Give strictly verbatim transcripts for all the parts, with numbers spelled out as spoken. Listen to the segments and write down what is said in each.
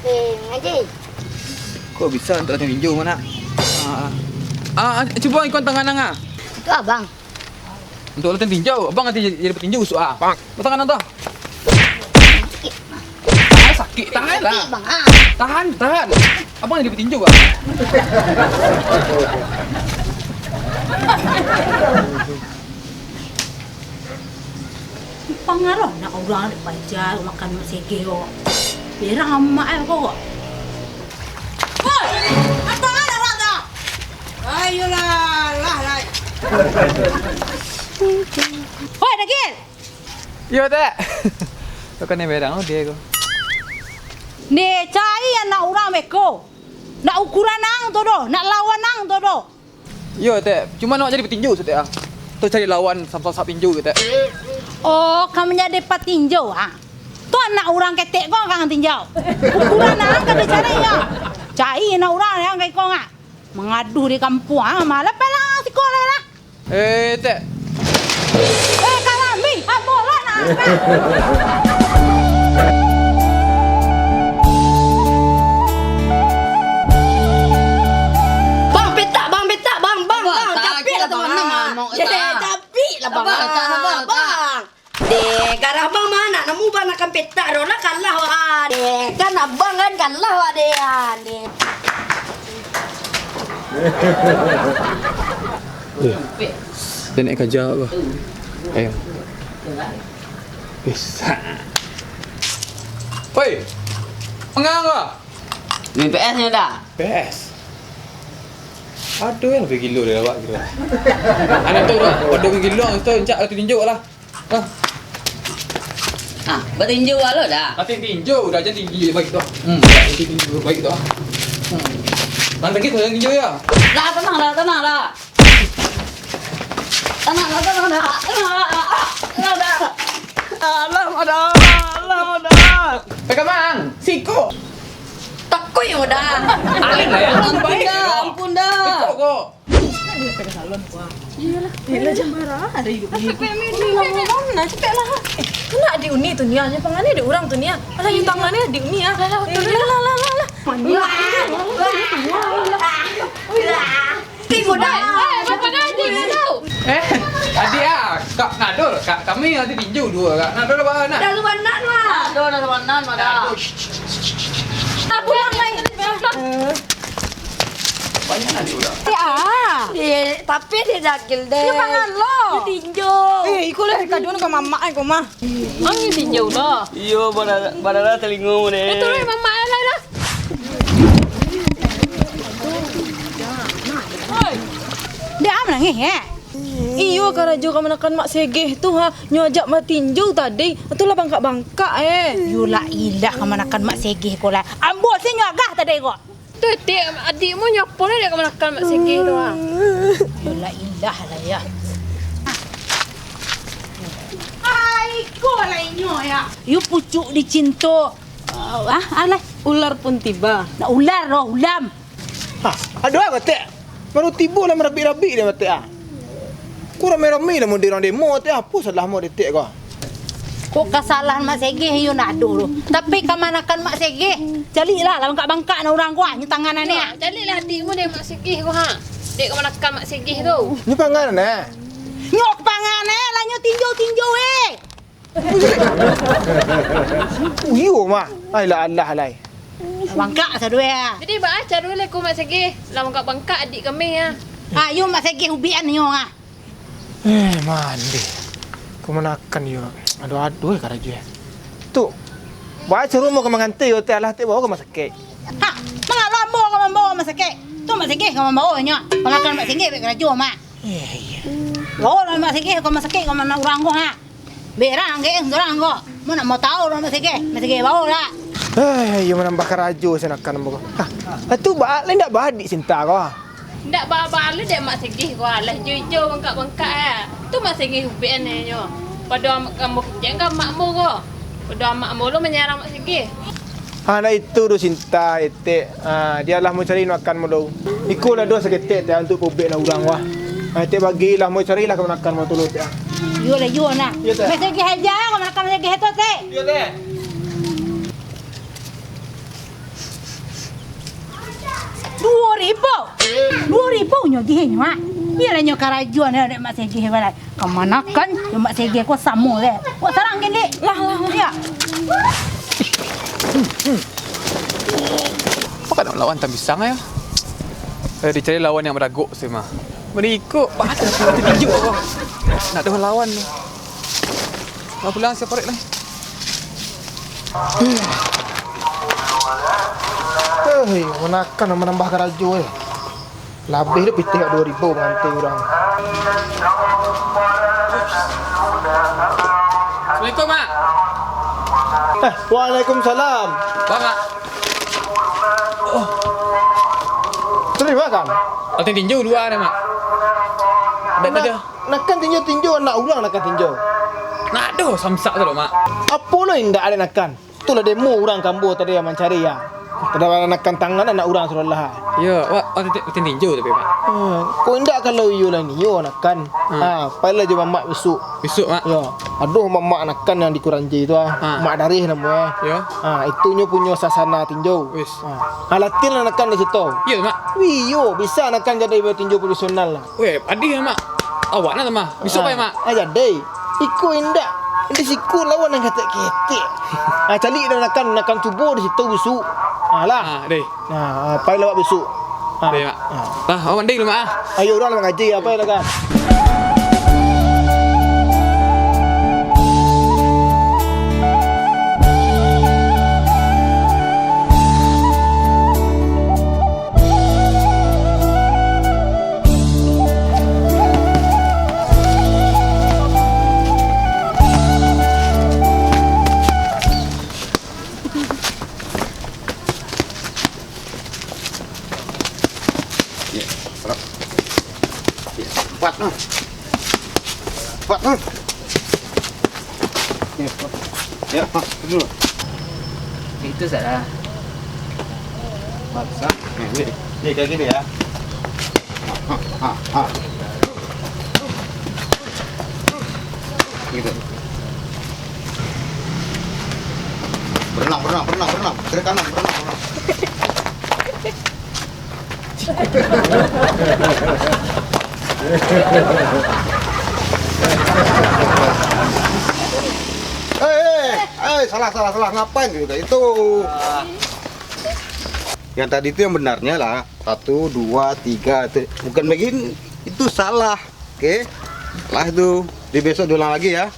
Eh, Ngaji. Kok bisa untuak latihan tinju, Nak? Ah, ah. Ah, ah, cubo ikon tangan ang, ah. Itu abang. Untuak latihan tinju, abang nanti jadi, jadi petinju, su-, ah. Bang. Tangan ang tu. Ah, sakik tangan lah. Sakik, Bang, ah. Tahan, tahan. Abang jadi petinju, Bang. Pangaruah nak urang dek paja makan mak segeh ko. Berang amak ai ko. Woi, apo lah awak tu? Ayolah, lah, lah. Woi, Dagil. Iyo, Tek. Kau kan yang berang, oh, dia ko. Ni, cari anak urang beko. Nak ukuran ang tu doh, nak lawan ang tu doh. Iyo, Tek. Cuma nak jadi petinju saketek, ah. Tu cari lawan sama-sama tinju, Tek. Oh, ka manjadi patinju, ah. Tu anak urang ketek ko ka tinjau. Ukuran ang ka dicari, yo. Cari anak urang yang kayak ko, ah. Mangadu di kampuang, ah. Malah palang siko lah, lah. Eh, Tek. Eh, kalambi, ah, bola nak. Bang, petak, bang, petak, bang, bang, bang, capek lah, bang. Capek lah, bang. Bang, petak, bang. Bang. Deh, garah bang ma nak namu bang nak kan petak doh lah, kalah wak. Deh, kan abang kan kalah wak deh, ah, deh. Eh, dia nak kaja apa? Ayo. Bisa. Woi, pengang kau? Main P S nyo dah. P S. Aduh, yang lebih gilo dari awak gitu. Anak tu dah, pada gilo tu, encak lah tunjuk lah. Ah. Ah, batinju lah dah. Latihan tinju, dah jadi tinggi baik tu. Hmm, latihan tinju baik tu. Hmm. Nanti kita tinju ya. Lah, tenang lah, tenang lah. Tenang lah, tenang lah. Tenang lah, tenang lah. Alah, dah. Alah, dah. Pegang mang, siko. Takut ya, dah. Alin lah ya. Ampun dah, ampun dah. Siko kok. Iyolah. Iyolah, jam bara ada hidup ni. Capek, Medi. Lama banget, capek lah. Eh, tu nak adik Uni tu, Nia. Yang pangannya adik orang tu, Nia. Alah, yang tangannya adik Uni, ah. Alah, alah, alah, alah. Mandi. Wah. Wah. Wah. Tengok dah. Eh, apa kau adik kau tahu? Eh, adik ah, Kak Nadul, Kak, kami nanti tinju dua, Kak Nadul apa, Nak? Dah lupa nak, Nak. Aduh, dah lupa nak, Nak. Aduh, shh, shh, shh, shh. Tak pulang lagi. Banyak lah dia orang. Eh, ah. Eh, tapi dia dagil deh. Dia pangan lo. Dia tinju. Eh, iko lah kado nak mamak ai ko mah. Ang tinju lah. Iyo, bara-, bara-bara telingo deh. Itu lah mamak ai lah. Oi. Dia am nangis, eh? Iyo, karajo kamanakan Mak Segeh tu, ha. Nyo ajak batinju tadi. Tu lah bangkak-bangkak, eh. Yo lah ilah kamanakan Mak Segeh ko lah. Ambo se nyo agah tadi ko. Tu, Tik, adikmu nyo apo lah dek kamanakan Mak Segeh tu, ha? Yo lah ilah lah, ya. Ai, ko lah inyo, ya. Yo pucuk dicinto. Ah, alah. Ular pun tiba. Nak ular doh, ulam. Ha, ado apo, Tek? Baru tibo lah marabik-rabik dek Tek, ah. Ko rami-rami lah mun dek urang demo, Tek, apo salah mo dek Tek ko? Kok kasalahan Mak Segeh iyo ndak ado tu. Tapi kamanakan Mak Segeh, caliaklah lah bangkak-bangkak nan urang ko, ah, nyo tangan ni, ah. Caliaklah adikmu dek Mak Segeh ko, ha. Dek kamanakan Mak Segeh tu. Nyo pangan, eh? Nyo pangan, eh, lah nyo tinjau-tinjau, eh. Iyo mah. Ai lah alah lai. Bangkak sadoi ah. Jadi baa caro lai ko Mak Segeh? Lah bangkak-bangkak adik kami ah. Ah, yo Mak Segeh ubikan nyo ah. Eh, mandi. Kamanakan yo. Aduh, aduh, eh, karajo eh. Tu. Baa caro mo ka manganti yo, Tek, alah, Tek, bao ka rumah sakik. Ha, mangalo ambo ka mambawo ka rumah sakik? Tu Mak Segeh ka mambawo nyo. Kamanakan Mak Segeh buek karajo mah. Eh, iyo. Bao lah Mak Segeh ka rumah sakik, ka ma urang ko ha. Berang ge, surang ko. Mo nak mo tau urang Mak Segeh, Mak Segeh bao lah. Eh, iyo manambah karajo sanakan ambo ko. Ah, tu baa lai ndak baadik Sinta ko. Ndak baa-baa lai dek Mak Segeh ko, alah ijo-ijo bangkak-bangkak ya. Tu Mak Segeh ubikan nyo. Pado am-, ambo kecek ka amak ambo ko. Pado amak ambo lo manyarang Mak Segeh. Ha, ndak itu doh Sinta, Etek. Ha, dialah mo cari makan mulu. Iko lah doh saketek, Tek, untuak paubek nan urang wah. Ha, Etek bagilah, mo carilah kamanakan mo tu lo, Tek. Iyo lah, iyo nah. Iyo, Tek. Mak Segeh aja, kamanakan Mak Segeh tu, Tek. Iyo, Tek. Duo ribu. Duo ribu nyo agihnyo, ah. Iyolah nyo karajo nyo dek Mak Segeh balai. Kamanakan, yo Mak Segeh ko samo se. Wak sarang gin, Dik. Lah, lah, lah. Yo. Apa nak lawan Tan Pisang yo? Eh, dicari lawan yang baragok se mah. Baragok, patah, patah tinju. Nak ado lawan ni. Lah pulang sia parek lai. Hei, kamanakan manambah karajo, eh. Labih tu pitih duo ribu manganti urang. Assalamualaikum, Mak. Eh, waalaikumsalam. Baa, Mak? Tarimo kan? Atin tinju dua ni, Mak. Ado, ado. Nakan tinju-tinju anak urang nakan tinju. Nak ado samsak tu, Mak. Apo lo indak ado nakan? Tu lah demo urang ka ambo tadi nan mancari, yo. Tadi anakan tangan anak urang sudah lah. Yo, wak, wak titip, titip tinju tapi, Mak. Hmm, kok indak kalau iyo lah nio nakan. Hmm. Ha, pailah jo mamak bisuak. Bisuak, Mak. Yo, aduh mamak nakan nan di Kuranji tu ah. Ha. Mak Darih namo eh. Yo. Ha, itu nyo punyo sasana tinju. Wis. Ha. Ha, latihan lah nakan di situ. Iyo, Mak. Wih, yo, bisa nakan jadi tinju profesional lah. Weh, padih lah, Mak. Awak nak tu, Mak. Bisuak pai, Mak. Ah, jadi. Iko indak. Di siko lawan nan ketek-ketek. Ah, caliak dah nakan, nakan cubo di situ bisuak. Ah, lah. Ah, deh. Nah, ah, pai lawak bisuak. Ah, deh, Mak. Ah. Lah, awak mandi dulu, Mak, ah. Ayo, urang lah mangaji, apo yo, kan? Ya, berapa? Ya, empat, nah. Empat, nah. Ya, empat. Ya, empat. Dulu. Itu salah. Maksa. Nih, nih. Nih, kayak gini ya. Ha, ha, ha. Gitu. Berenang, berenang, berenang, berenang. Kiri kanan, berenang, berenang. Eh, eh, eh, salah, salah, salah. Ngapain gitu itu? Yang tadi itu yang benarnya lah. Satu, dua, tiga. Itu bukan begini. Itu salah. Oke. Lah itu, di besok diulang lagi ya.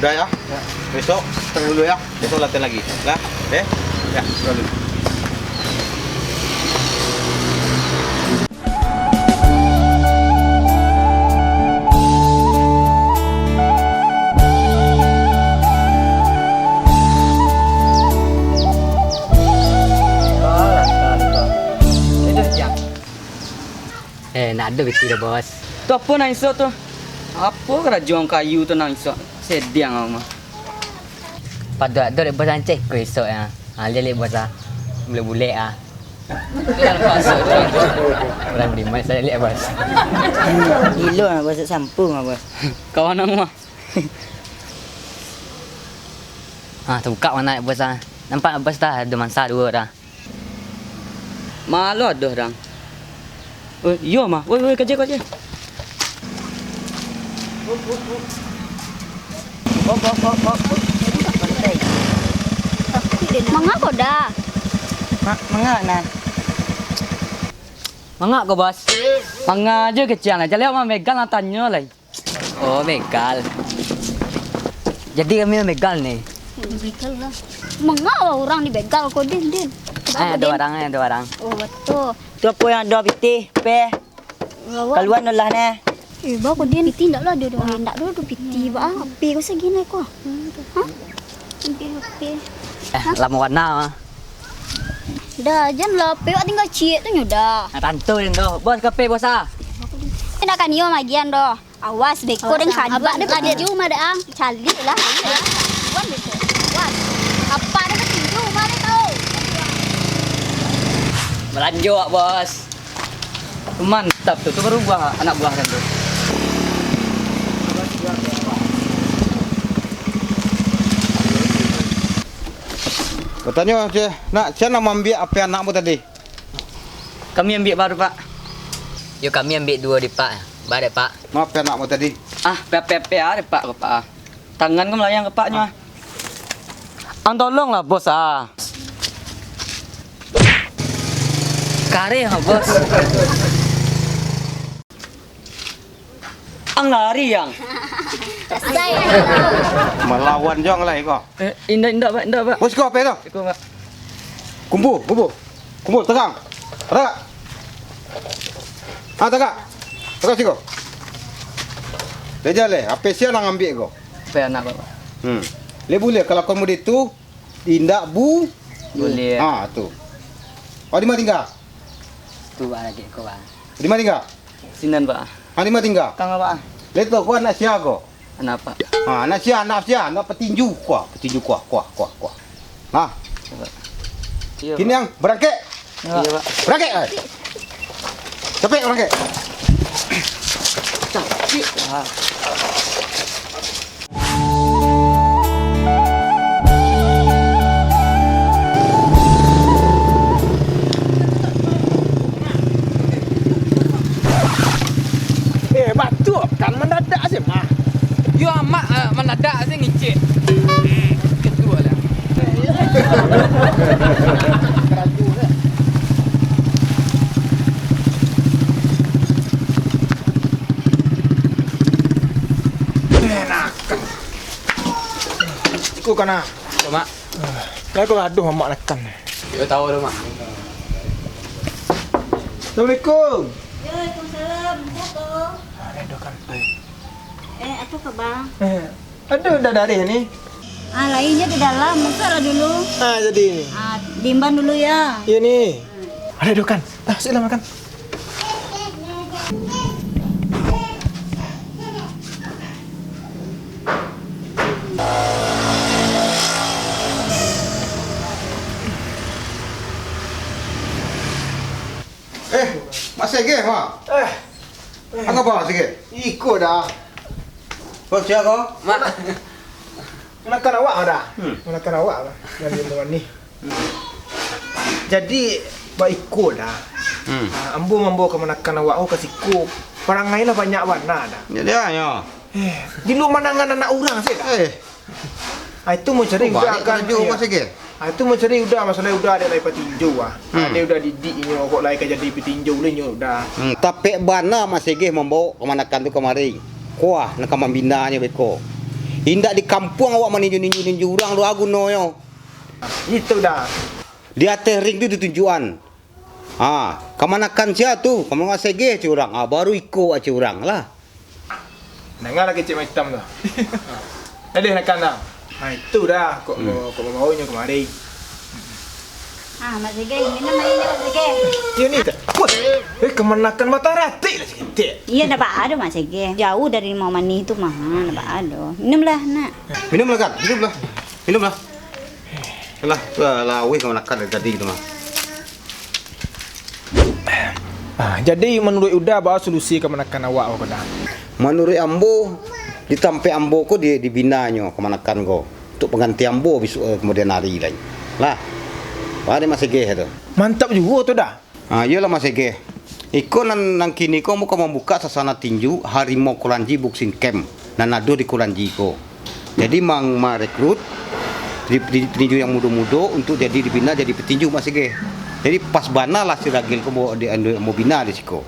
Udah ya. Ya. Besok, tenang dulu ya. Besok latihan lagi. Ya. Oke. Ya, sudah dulu. Eh, ndak ado pitih doh, Bos. Tu apo nan isok tu? Apo karajo urang kayu tu nan isok? Sediang awak mah. Paduak tu dek Bos ancek ko isok ya. Ha, liek-liek Bos ah. Bulek-bulek ah. Urang di mana saya liek, Bos. Gilo ah, Bos, sampo mah, Bos. Kawan ang mah. Ha, tabukak mah nak, Bos ah. Nampak Bos dah ado mansa duo dah. Malo ado dang. Oi, iyo mah. Oi, oi, kaja, kaja. Manga ko dah? Ma-, manga nah. Manga ko, Bos? Manga aja kecil lah. Jaleh mah megang lah tanyo lah. Oh, begal. Jadi kami begal ni. Begal lah. Manga urang dibegal ko, Din, Din? Eh, ado urang, eh, ado urang. Oh, betul. Tu apo nan ado pitih, peh? Kaluan lah neh. Eh, ba ko, Din. Pitih ndak lah ado, Din. Eh, ndak ado, ado pitih, ba. Api ko sagini ko. Hah? Pitih api. Eh, lamo warna, ah. Dah, jan lah, api wak tinggal ciek tu nyo dah. Nah, tantu, Din, tu. Bos, kape, Bos, ah? Eh, ndak kan iyo magian doh. Awas, beko deng kaduan. Abak deh, Pak Din. Tinju mah dah, ang. Caliak lah. Wan beko. Awas. Apak deh, tinju mah deh, tau. Balanjo, Bos. Mantap tu, tu baru buah, anak buah kan tu. Batanyo, Ceh, nak, sia nan maambiak ape anak ambo tadi? Kami ambiak baru, Pak. Yo, kami ambiak duo di Pak. Ba dek, Pak. Maaf, anak mau tadi. Ah, pe-, pe-, pe-, ah, dek, Pak, ko, Pak, ah. Tangan ko malayang ko, Pak, nyo, ah. Ang tolonglah, Bos, ah. Kareh, ah, Bos. Ang lari, Ang. Kasai. Malawan jo ang lai ko. Eh, indak, indak, Pak, indak, Pak. Bos ko, apo tu? Iko, Pak. Kumpul, kumpul. Kumpul, tagak. Tagak. Ah, tagak. Tagak siko. Lai jaleh, apo sia nan ambiak ko? Apo anak, Pak? Hmm. Lai buliah, kalau kau model tu, indak bu-, Buliah. Ah, tu. Oh, di ma tingga? Tu, Pak, lagi ko, Pak. Di ma tingga? Sinan, Pak. Ah, di ma tingga? Kang, Pak. Lai tu, ko anak sia ko? Anak, Pak. Ah, anak sia, anak sia, anak petinju. Kuah, petinju, kuah, kuah, kuah, kuah. Nah. Iyo, Pak. Iyo, Pak. Kini ang barangkek. Iyo, Pak. Barangkek, ai. Capek barangkek. Capek, Pak. Eh, batua kan mandadak se mah. Yo, amak, ah, mandadak se ngicek. Ketua lah. Enak. Iko kana. Mak. Lai ko gaduah mamak nakan. Yo, tahu dah, Mak. Assalamualaikum. Yo, waalaikumsalam. Buka. Ah, ado kan. Eh, apa kabar? Eh, aduh, dah darih ni. Ah, lainnya di dalam. Masuklah dulu. Ah, jadi ni. Ah, diimban dulu ya. Iya ni. Ada ado kan. Ah, sila makan. Eh, Mak Segeh, Mak. Eh. Apa kaba, Mak Segeh? Iko dah. Kau sia ko? Mak. Manakan awak dah. Hmm. Manakan awak lah. Yang dia manih. Jadi, baiko dah. Hmm. Ah, ambo mambawa kamanakan awak ko ka siko. Parangai lah banyak bana dah. Jadi, ah, yo. Eh, di luar manangan anak urang se dah. Eh. Ah, itu mau cari Kok udah balik kan, karajo, iya. Mak Segeh? Ah, itu mau cari udah, masalah udah ada lai patinju ah. Hmm. Ada udah didik inyo, kok lai ka jadi patinju lah inyo udah. Hmm, tapek bana Mak Segeh mambawa kamanakan tu kamari. Kuah, nak ka mambinanyo beko. Indak di kampuang awak maninju-ninju-ninju urang tu, ah, gunonyo. Itu dah. Di ateh ring tu ditunjuakan. Ha, kamanakan sia tu? Kamanakan Segeh cek urang. Ha, baru iko cek urang lah. Danga lah kecek maitam tu. Dah deh nakan dah. Ha, itu dah. Kok Hmm. mau, kok mau bawa nyo kemari. Ah, Mak Segeh, minum airnya, Mak Segeh. Dia ni tak. Wah, eh, kamanakan mata ratik lah sikit. Iya, dah baa doh, Mak Segeh. Jauh dari rumah manih tu mah, dah baa doh. Minumlah, nak. Minumlah, Kak. Minumlah. Minumlah. Alah, tu lah, lah, weh, kamanakan dari tadi tu mah. Ah, jadi manuruik Uda, baa solusi kamanakan awak ko, Da? Manuruik ambo, di tampek ambo ko di, dibinanyo kamanakan ko. Untuk pangganti ambo bisuak, eh, kamudian ari lai. Lah. Baa dek Mak Segeh tu. Mantap juo tu, Da. Ah, iyolah, Mak Segeh. Iko nan, nan kini ko ambo ka mambukak sasana tinju Harimau Kuranji Boxing Camp nan ado di Kuranji ko. Jadi, mang-, marekrut di, di, petinju yang mudo-mudo untuk jadi dibina jadi petinju, Mak Segeh. Jadi, pas bana lah si Ragil ko ambo, di, ambo bina di siko.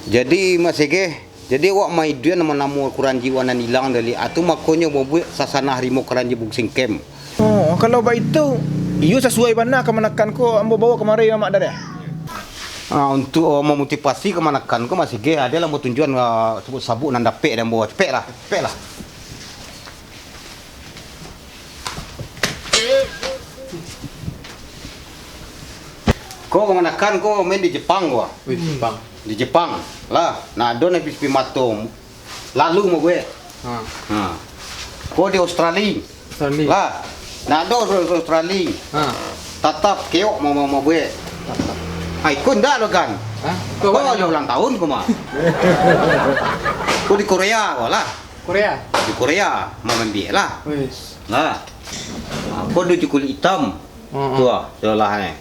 Jadi, Mak Segeh, jadi awak maiduan namo-namo Kuranji awak nan ilang dari, ah, tu makonyo mambuek sasana Harimau Kuranji Boxing Camp. Oh, kalau baitu, iyo sasuai bana kamanakan ko ambo bawa kamari, Mak Dareh. Ah, untuk, oh, mamotivasi kamanakan ko, Mak Segeh, ado lah ambo tunjuakan, ah, sabuk-sabuk nan dapek dari ambo. Capeklah, capeklah. Ko kamanakan ko main di Jepang ko. Wih, Jepang. Di Jepang. Lah, nah, ado nan pipi mato. Lalu mabuek. Ha. Ha. Ko di Australia. Australia. Lah. Nak ado Australia. Ha. Tatap keok mau, mau, mau buek. Tatap. Ha, iko ndak lo kan? Ha? Ko Ko awak ada ulang tahun ko mah. Ko di Korea ko lah. Korea? Di Korea mau mambiak lah. Wis. Lah. Ha, ko di kulit hitam. Ha, ha. Tu lah, salah eh.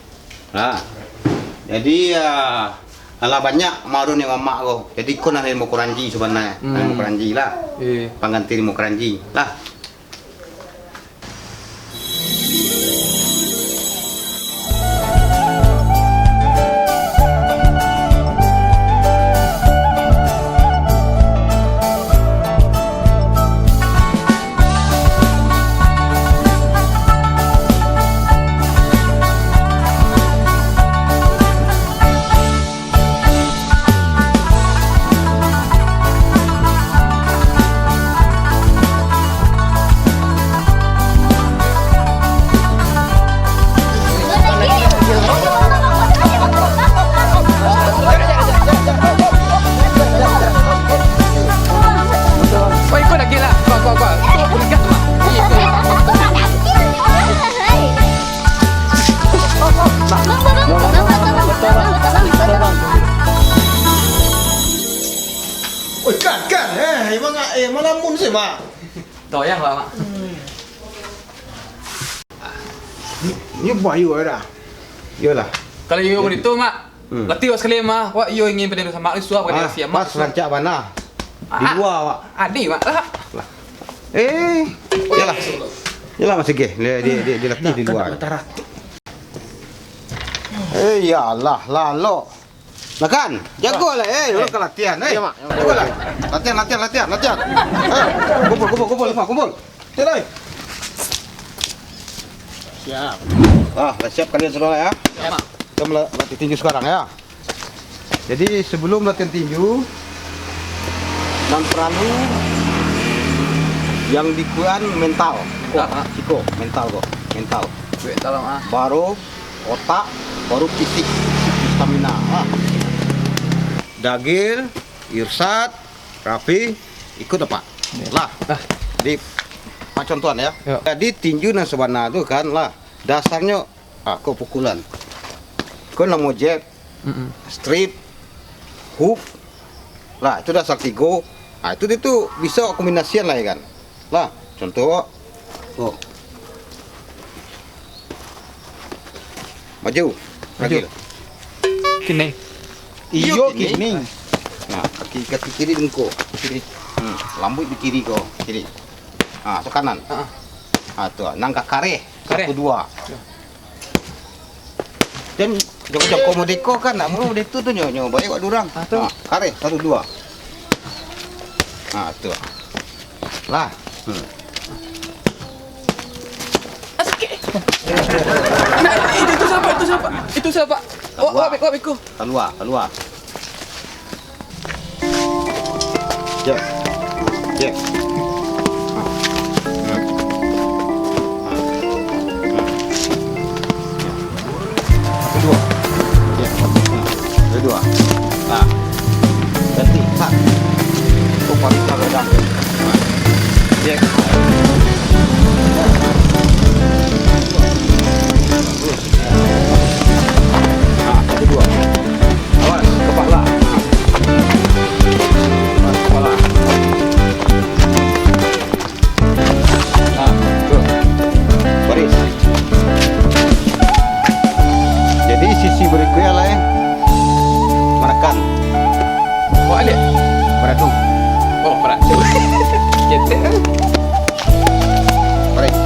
Lah. Jadi, ah, alah banyak marun yang mamak ko. Jadi, ko nan Rimo Kuranji sabananyo. Hmm. Rimo Kuranji lah. Iya. Pangganti Rimo Kuranji lah. Oi, kau dah gila. Kau, kau, kau. Itu peringkat tu, Mak. Iya, itu. Oi, kan, kan. Eh, emang, eh, malamun sih, Mak. Toyang lah, Mak. Ni, ni buah you dah. Iyolah. Kalau iyo begitu, Mak. Hmm. Latih awak sakali, Mak. Wak, iyo ingin pandai sama, suah pandai Ah, siap, Mak. Pas rancak bana. Di Ah, luar, Wak. Adi, Mak. Lah. Lah. Eh, iyalah. Iyalah, masih geh. Dia, dia, dia, dia latih di luar. Eh, ya Allah, lalok. Lah kan? Jagolah, eh, urang ka latihan, eh. Iya, Mak. Jagolah. Latihan, latihan, latihan, latihan. Eh, kumpul, kumpul, kumpul, kumpul, kumpul. Latihan, eh. Siap. Ah, lah siap kalian semua, ya? Siap, Mak. Kita mela-, latih tinju sekarang, ya. Jadi, sebelum latihan tinju, nan paralu yang dikuan mental. Ko, Ah, ah. siko, mental ko, mental. Mental, ah. Baru otak, baru fisik, stamina. Ah. Dagil, Irsat, Rafi, ikut apa? Ya. Lah. Lah. Di pacontohan ya. Ya. Jadi tinju nan sabana tu kan lah. Dasarnyo, ah, ko pukulan. Ko namo jab, Mm-mm. strip, hook. Lah, itu dasar tigo. Ah, itu dia tu bisa kombinasian lah ya kan. Lah, contoh. Oh. Maju. Maju. Maju. Kini. Iyo, Iyo, kini. kini. Nah, kaki, kaki kiri dengko. Kiri. Hmm, lambuik di kiri ko, kiri. Ah, so kanan. Ah. Ah, tu, nang ka kareh. Kareh. Satu, dua. Ya. Dan jongkok-jongkok modeko kan, nak mulu modeko tu nyo, nyo, baik wak durang. Ah, tu. Ah, kareh, satu, dua. Ah, tu. Lah. Hmm. Ah, sakik. Nah, itu, itu siapa? Itu siapa? Itu siapa? Wak, wak, wak, wak, beko. Kalua, kalua. Jab. Jab. Kedua. Jab. Kedua. Nah. Ganti. Sat. Tu paling kadang. Nah. Jab. Terus. Nah, satu dua. Awas, kepala. Awas, kepala. Nah, tu. Baris. Jadi, sisi berikutnya lah, eh. Menekan. Buat balik. Beradu. Oh, beradu. Ketek, eh. Baris.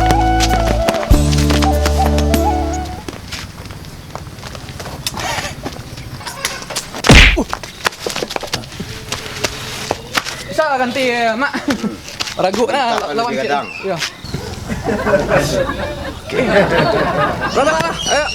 Bisa lah ganti, eh, Mak. Ragu lah. Minta lawan lebih cik. Gadang. Ya. Oke. Lah, lah, lah, lah. Ayo.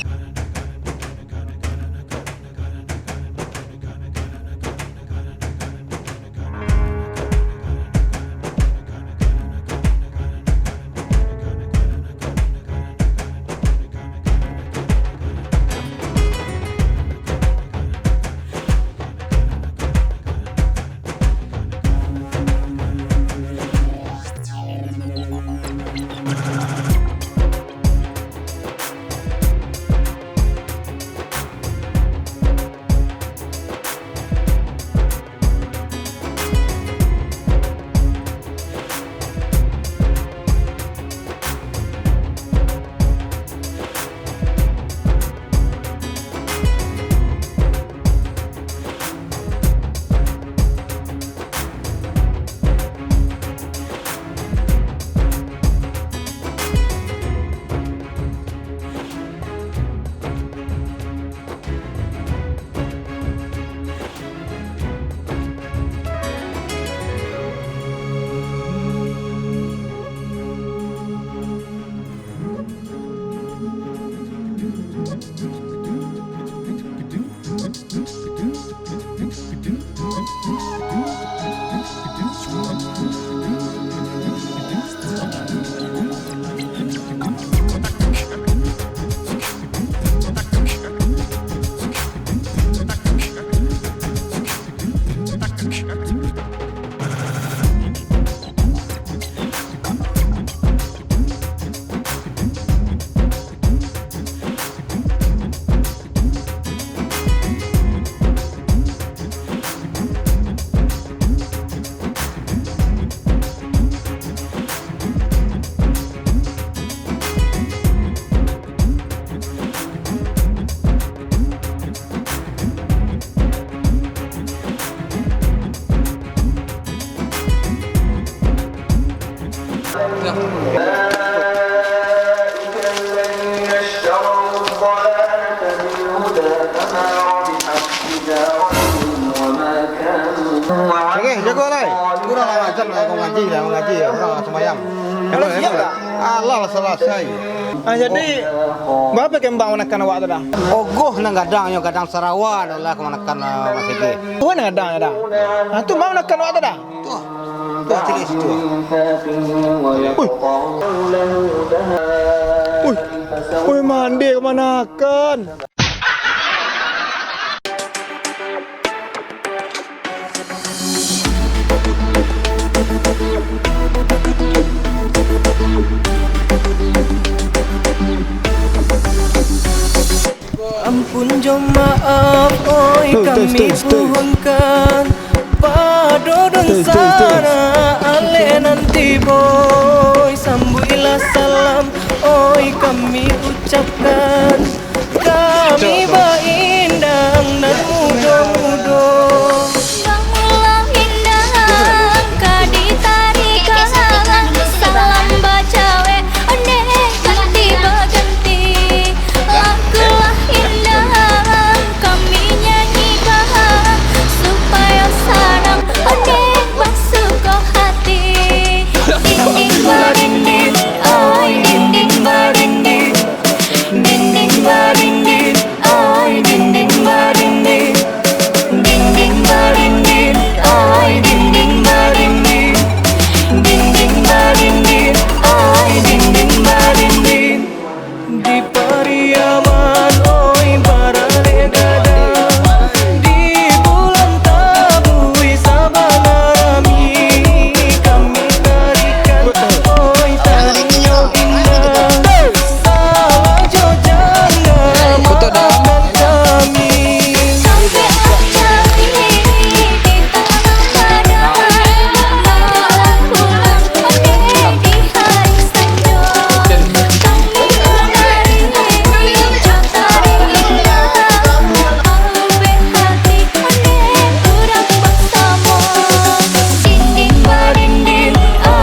أولئك الذين اشتروا الضلالة بالهدى فما ربحت تجارتهم وما كانوا Oke, jago lai. Kurang lah macam lah, kau ngaji lah, kau ngaji lah, kurang lah sembahyang. Kalau siap tak? Allah lah selesai. Ah, jadi, berapa kembang manakan awak tu dah? Ogoh nan gadang nyo, gadang sarawa dah lah kau manakan, ah, Mas Ege. Oh, nan gadang dah. Ah, tu mau manakan awak tu dah? Tu. Tu, cari situ. Ui. Ui. Ui, mandi kau manakan. Ampun jo maaf, oi, kami puhunkan pado dunsanak aleh nan tibo, oi, sambuiklah salam, oi, kami ucapkan.